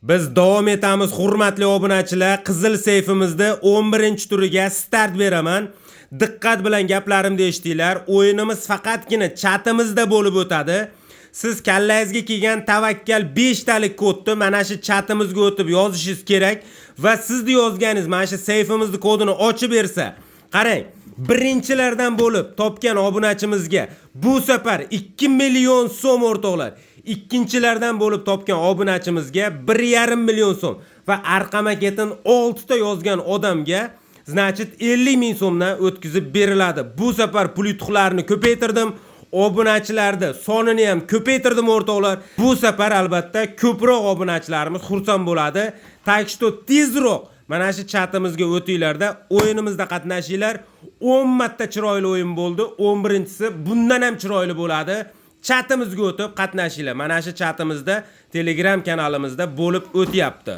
Biz davom etamiz, hurmatli obunachilar. Qizil seyfimizda 11-turiga start beraman. Diqqat bilan gaplarimni eshitinglar. O'yinimiz faqatgina chatimizda bo'lib o'tadi. Siz kallangizga kelgan tavakkal 5 talik kodni mana shu chatimizga o'tib yozishingiz kerak va sizni yozganingiz mana shu seyfimizni kodini ochib bersa, qarang, birinchilardan bo'lib topgan obunachimizga bu safar 2 million so'm, o'rtoqlar. Ikkinchilardan bo'lib topgan obunachimizga 1,5 million so'm va arqama ketin 6 ta yozgan odamga, значит, 50 ming so'mdan o'tkazib beriladi. Bu safar pul yutuqlarini ko'paytirdim. Obunachilarni sonini ham ko'paytirdim, o'rtoqlar. Bu safar albatta ko'proq obunachilarimiz xursand bo'ladi. Так что tezroq mana shu chatimizga o'tinglarda, o'yinimizda qatnashinglar. 10 marta chiroyli o'yin bo'ldi. 11-chisi bundan ham chiroyli bo'ladi. Chatimizga o'tib qatnashinglar. Mana shu chatimizda, Telegram kanalimizda bo'lib o'tyapti.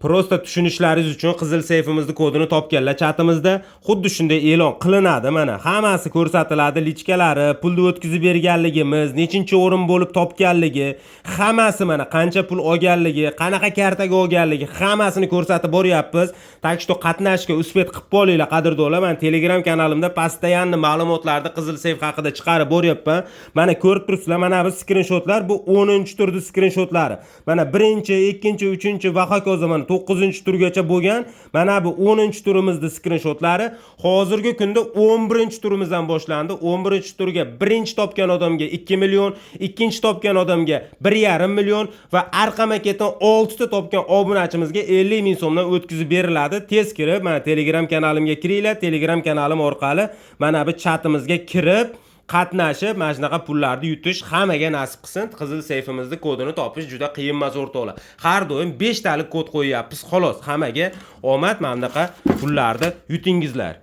Просто tushunishlaringiz uchun, qizil seyfimizni kodini topganlar chatimizda xuddi shunday e'lon qilinadi. Mana, hammasi ko'rsatiladi, личка lari, pulni o'tkazib berganligimiz, nechinchi o'rin bo'lib topganligi, hammasi mana, qancha pul olganligi, qanaqa kartaga olganligi, hammasini ko'rsatib boryapmiz. Так что qatnashishga успеть qilib qolinglar, qadrdonlar. Man Telegram kanalimda постоянно ma'lumotlarni qizil seyf haqida chiqarib boryapman. Mana, ko'rib turibsizlar, mana bu skrinshotlar, bu 10-turni skrinshotlari. Mana birinchi, ikkinchi, uchinchi va hokazo, mana 9-turgacha bo'lgan. Mana bu 10-turimizni skrinshotlari. Hozirgi kunda 11-turimizdan boshlandi. 11-turga birinchi topgan odamga 2 million, ikkinchi topgan odamga 1,5 million va arqama ketin 6 ta topgan obunachimizga 50 ming so'mdan o'tkazib beriladi. Tez kirib, mana Telegram kanalimga kiringlar. Telegram kanalim orqali mana bu chatimizga kirib qatnashib, mana shunaqa pullarni yutish hammaga nasib qilsin. Qizil seyfimizni kodini topish juda qiyin emas, o'rtoqlar. Har doim 5 talik kod qo'yyapmiz, xolos. Hammaga omad, mana bunaqa pullarni yutingizlar.